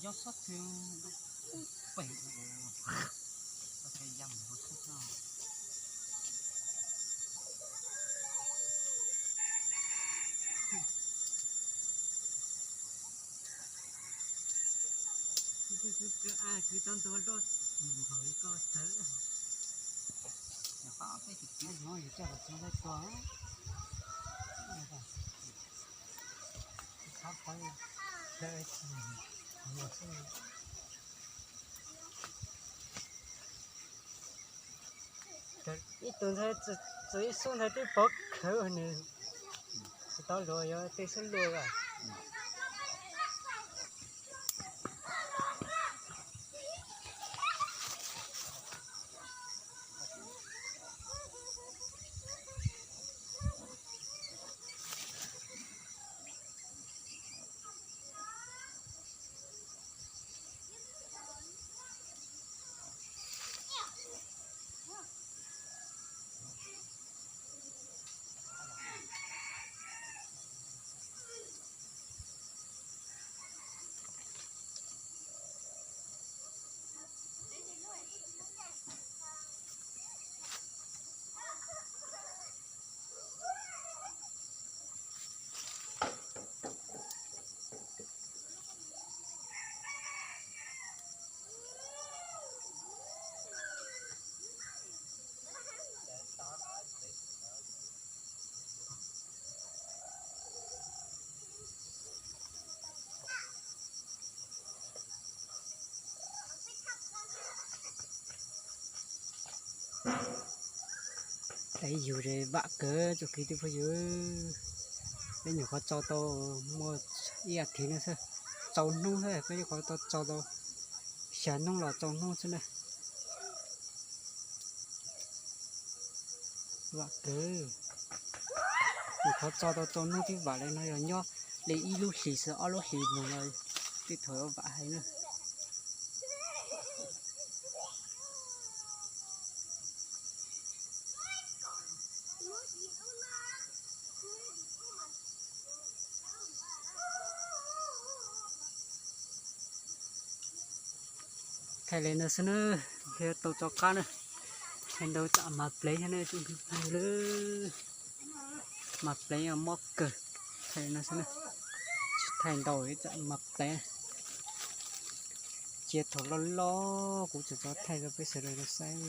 Nyob sab twg pem ua, ua yam ua sab no. Kwv tau ntua loj nkaus li koj tawv. Qab peb tus kwv no yus coj los txog lawv tua. Ib tug ntxhais txawm ib xub ntxhais twb pov khawv nws tsis tau luag yuav tej xub luaj as. Peb yug ze vam kawg txuj kev twb phooj ywg. Peb nyuam qhuav tso tau muaj ib as thiv no xwb, tsaus hnub xwb peb nyuam qhuav tau tso tau xya hnub los tsaus hnub xwb na. Vam kawg, nyuam qhuav tso tau tsaus hnub twb vam li no yog nyob li ib lub hlis xwb ob lub hlis mus no tej thaum vam heev na. Thaij li no xwb na, thiaj tau tso qab na. Thaij ntau tsam mas plev thiab na tsoom phooj ywg. Mas plev mob kawg. Thaij li no xwb na, tsis thaij ntau tsam mas plev. Cia thaum loj loj kuv tseem tso thaij rau peb sawv daws tau saib.